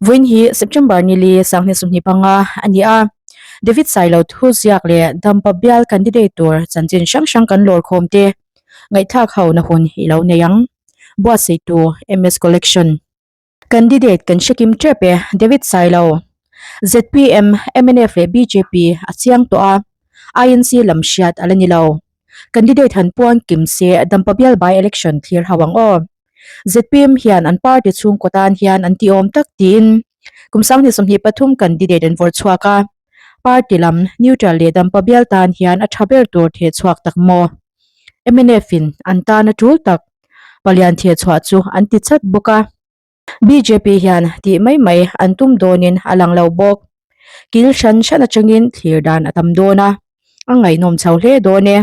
Vawiin hi September ni li sanghnih 25 a ni a, David Sailo thu ziak leh Dampa bial candidate tur chanchin hrang hrang kan lawr khawm te ngaihthlak ho na hun i lo nei ang. Buatsaihtu MS Collection. Candidate kan hre kim tep e, David Sailo. Zpm, mnf leh bjp a chiang tawh a, INC lam hriat a la ni lo. Candidate han puan kim se Dampa bial by election thlir ho ang aw. Zpm hian an party chhungkaw tan hian an ti awm tak tiin kum 2023 candidate an vawrh chhuak a, party lam neutral leh Dampa bial tan hian a tha ber tur theh chhuak tak maw? Mnf in an tan a tul tak palian theh chhuah chu an ti chat bawk a. Bjp hian tih mai mai an tum dawnin a lang lo bawk. Kil hran hran atangin thlir dan a tam dawn a, a ngaihnawm chho hle dawn e.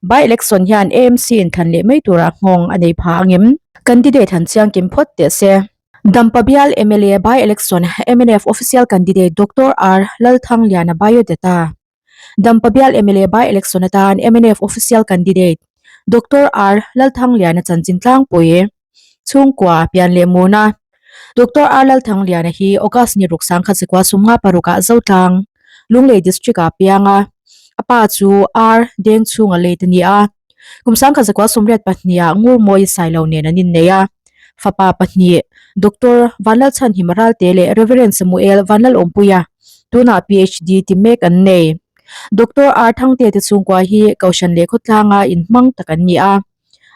By election hian AMC in thlan leh mai turah nghawng a nei pha angem? Candidate han chiang kim phawt teh se. Dampa bial mla by election mnf official candidate Doctor R Lalthangliana biodata. Dampa bial mla by election atan mnf official candidate Doctor R Lalthangliana chanchin tlangpui chhungkua pian leh muna Doctor R Lalthangliana hi August ni ruk sangkhat zakua sumnga parukah Zotlang, Lunglei district ah piang a, a pa chu R Dengchhunga late a ni a. Kum sangkhat zakua 82ah Ngurmawi Sailo nen an innei a, fapa pahnih Doctor Vanlalchhan Himaralte leh Reverend Samuel Vanlalawmpuia tunah PhD ti mek an nei. Doctor R Thangte te chhungkua hi Kohhran leh khawtlanga inhmang tak an ni a.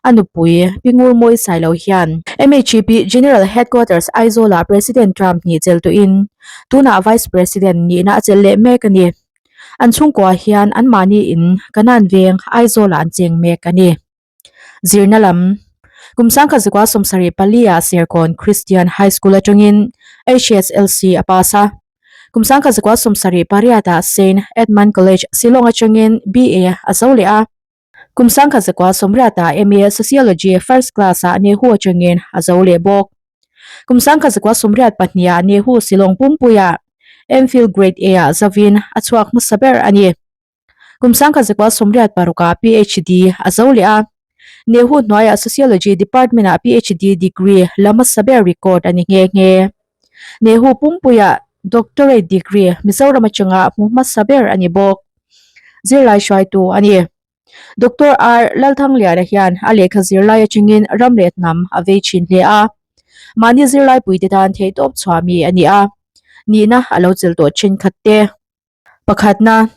A nupui, Pi Ngurmawi Sailo hian MHEP General Headquarters Aizawl-ah President term hnih chelh tawhin tunah Vice President nihna a chelh leh mek a ni. An chhungkua hian anmahni in Kanan veng Aizawl-ah an cheng mek a ni. Zirna lam Kum sangkhat zakua 74 ah Serkawn Christian High School atangin HSLC a pass a. Kum sangkhat zakua 78 ah Saint Edmund College, Shillong atangin BA a zo leh a. Kum sangkhat zakua 80 ah MA Sociology First Class ah Nehu atangin a zo leh bawk. Kum sangkhat zakua 82 ah Nehu Shillong Pumpuiah MPhil Grade A ah zavin a chhuak hmasa ber a ni. Kum sangkhat zakua 86 ah PhD a zo leh a, Nehu hnuaiah Sociology Department ah PhD degree la hmasa ber record a ni nghe nghe. Nehu Pumpuiah Doctorate degree Mizoram atanga hmu hmasa ber a ni bawk. Zirlai hruaitu a ni. Doctor R Lalthangliana hian a lehkha zirlai atangin ram leh hnam a vei thin hle a. Mahni zirlai puite tan theihtawp chhuah mi a ni a. Nihna a lo chil tawh thenkhat te. Pakhatna,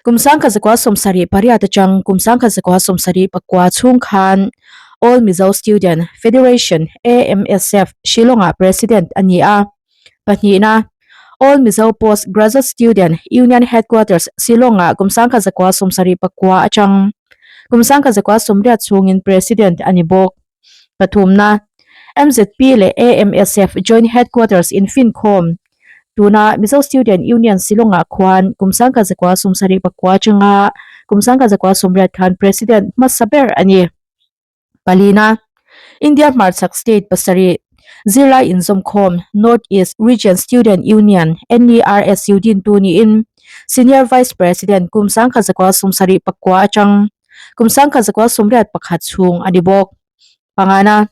kum 1978 atang kum 1979 chhung khan All Mizo Student Federation, AMSF, Shillong-ah President a ni a. Pahnihna, All Mizo Post Graduate Student Union Headquarters, Shillong-ah kum 1979 atang kum 1980 chhungin President a ni bawk. Pathumna, MZP leh AMSF Joint Headquarters infinkhawm tuna Mizo Student Union Shillong-ah khuan kum 1979 atanga kum 1980 khan President hmasa ber a ni. Palina, India hmarchhak state pasarih zirlai inzawmkhawm North East Region Student Union, NERSU, dintu niin Senior Vice President kum 1979 atang kum 1981 chhung a ni bawk. Pangana,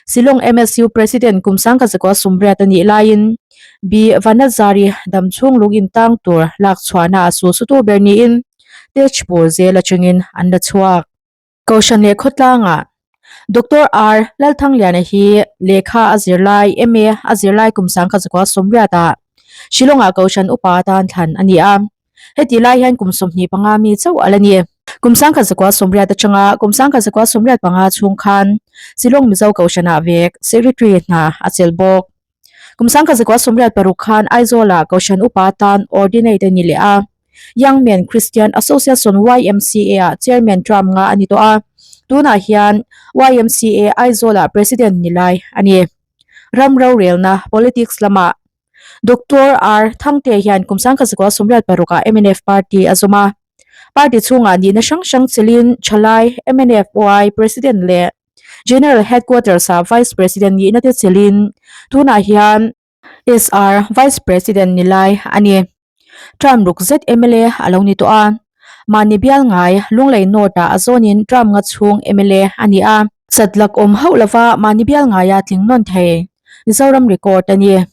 Shillong MSU President kum 1980 a nih laiin B Vanazari damchhung lung intang tur lak chhuahna a su sutu ber niin Tejpur zel atangin an la chhuak. Kohhran leh khawtlangah Doctor R Lalthangliana hi lehkha a zirlai, MA a zirlai kum 1980 ah Shillong-ah Kohhran upa atan thlan a ni a. Heti lai hian kum 25 mi chauh a la ni. Kum 1980 atanga kum 1985 chhung khan Shillong Mizo Kohhranah vek Secretary hna a chelh bawk. Kum 1986 khan Aizawl-ah Kohhran upa atan ordinate a ni leh a. Young Men Christian Association, YMCA, ah Chairman term nga a ni tawh a. Tunah hian YMCA Aizawl-ah President ni lai a ni. Ram rorelna, politics, lamah Doctor R Thangte hian kum 1986 ah mnf party a zawm a. Party chhungah nihna hrang hrang chelin Thalai MNFY President leh General Headquarters ah Vice President nihna te chelin tunah hian SR Vice President ni lai a ni. Term ruk zet mla a lo ni tawh a, mahni bial ngai Lunglei North ah a zawnin term nga chhung mla a ni a. Chatlak awm hauh lova mahni bial ngaia tling nawn thei Mizoram record a ni.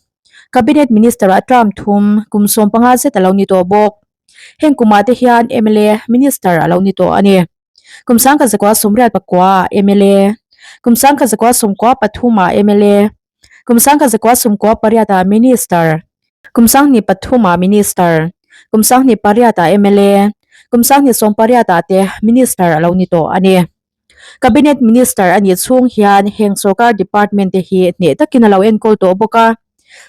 Cabinet Minister-ah term thum, kum 15 zet a lo ni tawh bawk. Heng kumah te hian mla Minister a lo ni tawh a ni. Kum 1989 ah mla, kum 1993 ah mla, kum 1998 ah Minister, kum 2003 ah Minister, kum 2008 ah mla, kum 2018 ah te Minister a lo ni tawh a ni. Cabinet Minister a nih chhung hian heng sorkar department te hi hneh takin a lo enkawl tawh bawk a.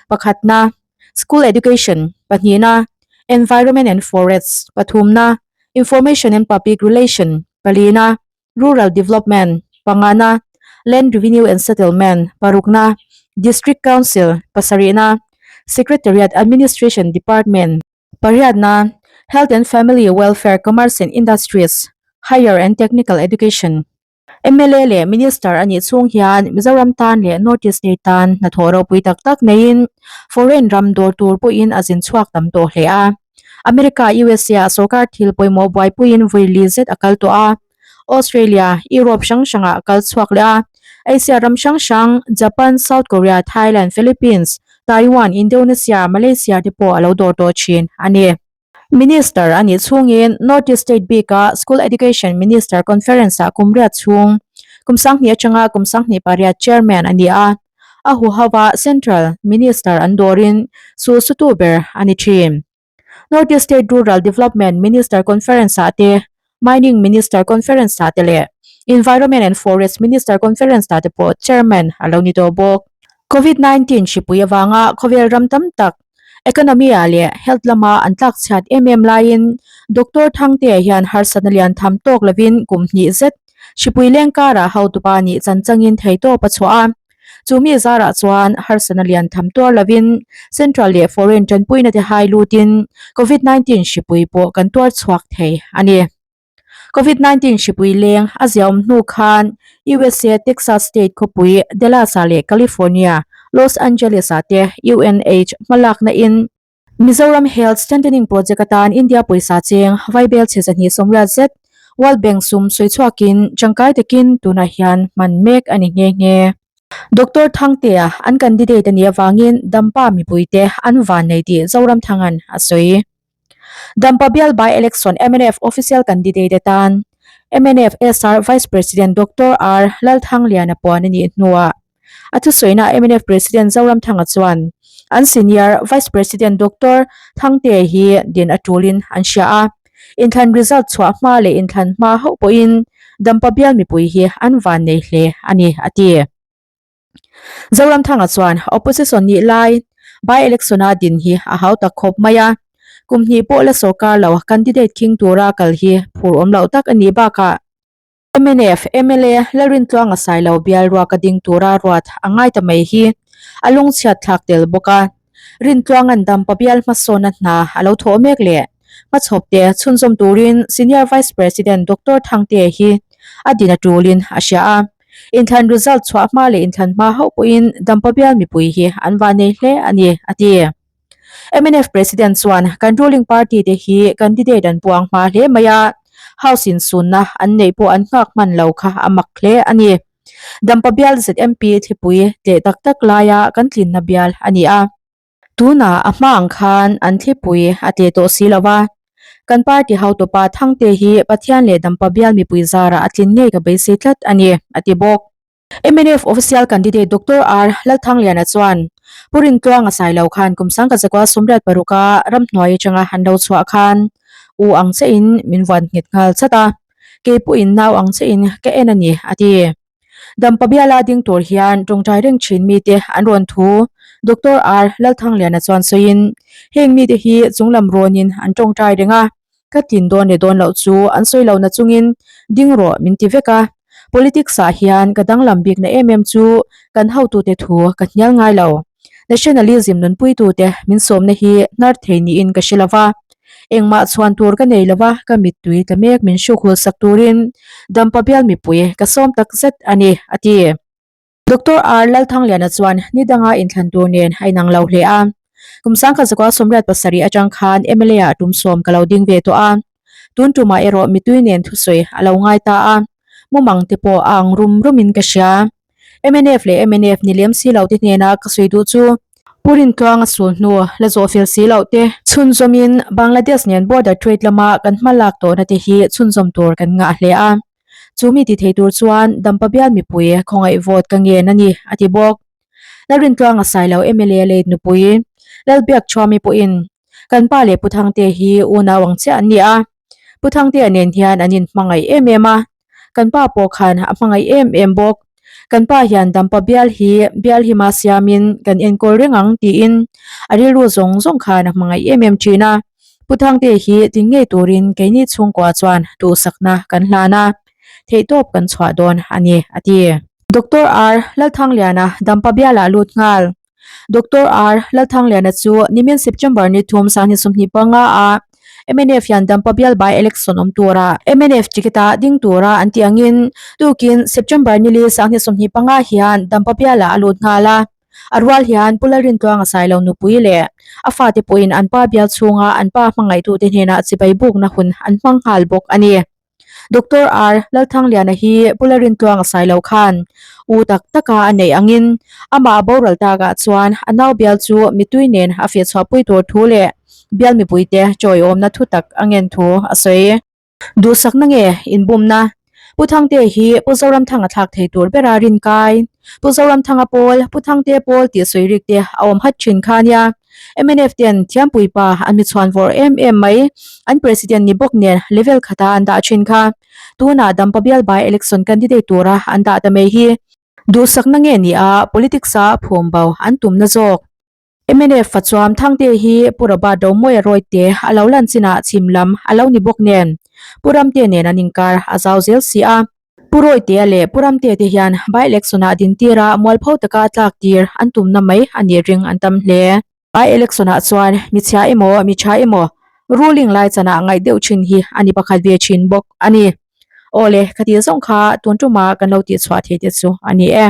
Pakhatna, School Education, pahnihna, Environment and Forests, pathumna, Information and Public Relation, palina, Rural Development, pangana, Land Revenue and Settlement, parukna, District Council, pasarihna, Secretariat Administration Department. Pariatna, Health and Family Welfare Commerce and Industries, Higher and Technical Education, mla leh Minister a nih chhung hian Mizoram tan leh North East State tan hnathawh ropui tak tak neiin foreign ram dawr tur pawhin a zin chhuak tam tawh hle a. America, USA ah sorkar thil pawimawh buaipuiin vui li zet a kal tawh a. Australia, Europe hrang hrangah a kal chhuak leh a, Asia ram hrang hrang, Japan, South Korea, Thailand, Philippines, Taiwan, Indonesia, Malaysia te pawh a lo dawr tawh thin a ni. Minister a nih chhungin North East State bika School Education Minister Conference-ah kum riat chhung, kum 2000 atanga kum 2008 Chairman a ni a, a huhova Central Minister an dawrin sulsutu ber a ni thin. North East State Rural Development Minister Conference-ah te, Mining Minister Conference-ah te leh Environment and Forest Minister Conference-ah te pawh Chairman a lo ni tawh bawk. Covid 19 hripui avanga khawvel ram tam tak economy-ah leh health lama an tlakchhiat em em laiin Doctor Thangtea hian harsatna lian tham tawk lovin kum hnih zet hripui leng karah hotupa nih chanchangin theihtawp a chhuah a. Chu mi zarah chuan harsatna lian tham tuar lovin Central leh Foreign tanpuina te hai lutin Covid 19 hripui pawh kan tuar chhuak thei a ni. Covid 19 hripui leng a ziaawm hnu khan USA Texas State khawpui Dallas ah leh California Los Angeles ah te UNH hmalakna in Mizoram Health Strengthening Project atan India pawisa cheng vaibel chhe 280 zet World Bank sum sawi chhuakin tangkai takin tunah hian hman mek a ni nghe nghe. Doctor Thangtea an candidate a nih avangin Dampa mipuite an van nei tih Zoramthanga'n a sawi. Dampa bial by-election mnf official candidate atan mnf SR Vice President Doctor R Lalthangliana puan a nih hnuah A thusawiina mnf President Zoramthanga chuan an Senior Vice President Doctor Thangtea hi din a tulin an hria a, inthlan result chhuah hma leh inthlan hma hauh pawhin Dampa bial mipui hi an vannei hle a ni, a ti. Zoramthanga chuan opposition nih lai by-election-a din hi a hau tak khawp mai a, kum hnih pawh la sawrkar lo candidate khing tura kal hi phur awm loh tak a nih bakah, Mnf mla Lalrintluanga Sailo bial ruak a ding tura ruat a ngai ta mai hi a lungchhiat thlak tel bawk a. Rintluanga'n Dampa bial hmasawna hna a lo thawh mek leh hmachhawp te chhunzawm turin Senior Vice President Doctor Thangtea hi a din a tulin a hria a. Inthlan result chhuah hma leh inthlan hma hauh pawhin Dampa bial mipui hi an vannei hle a ni, a ti. Mnf President chuan kan ruling party te hi candidate an puang hma hle mai a, House in sunna an neih pawh an nghak hman lo kha a mak hle a ni. Dampa bial ZMP thlipui tleh tak tak laia kan tlinna bial a ni a. Tunah a hma ang khan an thlipui a tleh tawh si lo va, kan party hotupa Thangte hi Pathian leh Dampa bial mipui zarah a tlin ngei ka beisei tlat a ni, a ti bawk. Mnf Official Candidate Doctor R Lalthangliana chuan Pu Rintluanga Sailo khan kum 1986 a ramhnuai atanga han lo chhuah khan u ang che in min vuan nghet nghal chat a, kei pawhin nau ang che in ka en a ni a ti. Dampa biala ding tur hian tawngtai reng thin mite an rawn thu Doctor R Lalthangliana chuan sawiin heng mite hi chunglam rawnin an tawngtai reng a, Ka tin dawn leh dawn loh chu an sawi lo na chungin ding rawh min ti vek a. Politics ah hian ka danglam bikna em em chu kan hotute thu ka hnial ngai lo. Nationalism nunpuitute min sawmna hi hnar thei niin ka hre lo va. Engmah chhuan tur ka nei lo va, ka mittui tla mek min hruk hul sak turin Dampa bial mipui ka sawm tak zet a ni, a ti. Doctor R Lalthangliana chuan ni danga inthlan tur nen a inang lo hle a. Kum 1987 atang khan mla ah tum sawm ka lo ding ve tawh a. Tun tumah erawh mitui nen thusawi a lo ngai ta a. Mumang te pawh a ang rum rum in ka hria. Mnf leh mnf ni lem si lo te hnena ka sawi duh chu. Pu Rintluanga sul hnu la zawh fel si loh te chhunzawmin Bangladesh nen border trade lama kan hma lak tawhna te hi chhunzawm tur kan ngah hle a. Chu mi ti thei tur chuan Dampa bial mipui khawngaih vote ka ngen a ni, a ti bawk. Lalrintluanga Sailo mla late nupui Lalbiakchhuami pawhin kan pa leh Pu Thangtea hi unau ang chiah an ni a. Pu Thangtea nen hian an inhmangaih em em a, kan pa pawh khan a hmangaih em em bawk. Kan pa hian Dampa bial hi bial hima siamin kan enkawl reng ang tiin a rilru zawng zawng khan a hmangaih em em thin a. Pu Thangtea hi tin ngei turin keini chhungkua chuan duhsakna kan hlan a, theihtawp kan chhuah dawn a ni, a ti. Doctor R Lalthangliana Dampa bialah lut nghal. Doctor R. Lalthangliana chu nimin September ni thum sanghnih 25 a mnf hian Dampa bial by election awm tura mnf ticket a ding tura an tih angin tukin September ni li sanghnih 25 hian Dampa bialah a lut nghal a. A rual hian Pu Lalrintluanga Sailo nupui leh a fate pawhin an pa bial chhunga an pa hmangaihtute hnenah chibai bukna hun an hmang nghal bawk a ni. Doctor R. Lalthangliana hi Pu Lalrintluanga Sailo khan u tak taka a neih angin amah a boral takah chuan a nau bial chu mitui nen a fehchhuahpui tur thu leh bial mipuite chawiawmna thu tak a ngen thu a sawi. Duhsakna nge inbumna? Pu Thangte hi Pu Zoramthanga thlak thei tur bera rinkai. Pu Zoramthanga pawl, Pu Thangte pawl tih sawi rik te a awm hat thin kha nia. Mnf ten thiampui pa an mi chhuan vawr em em mai. An President ni bawk nen level khata an dah thin kha. Tunah Dampa bial by election candidate tura an dah ta mai hi. Duhsakna nge ni a politics a phum bo an tumna zawk. Mnf fa chuam Thangte hi Pu Robert Romawia Rawite a lo lan chinah chhim lam a lo ni bawk nen Pu Ramte nen an inkar a zau zel si a. Pu Rawitea leh Pu Ramtea te hian by election ah dintir a mualpho taka tlak tir an tumna mai a nih ring an tam hle. By election ah chuan mi chhia emaw mi tha emaw ruling lai chanah ngaih deuh thin hi a ni pakhat ve thin bawk a ni. Awle, khati zawng kha tun tuma kan lo tihchhuah thei te chu a ni e.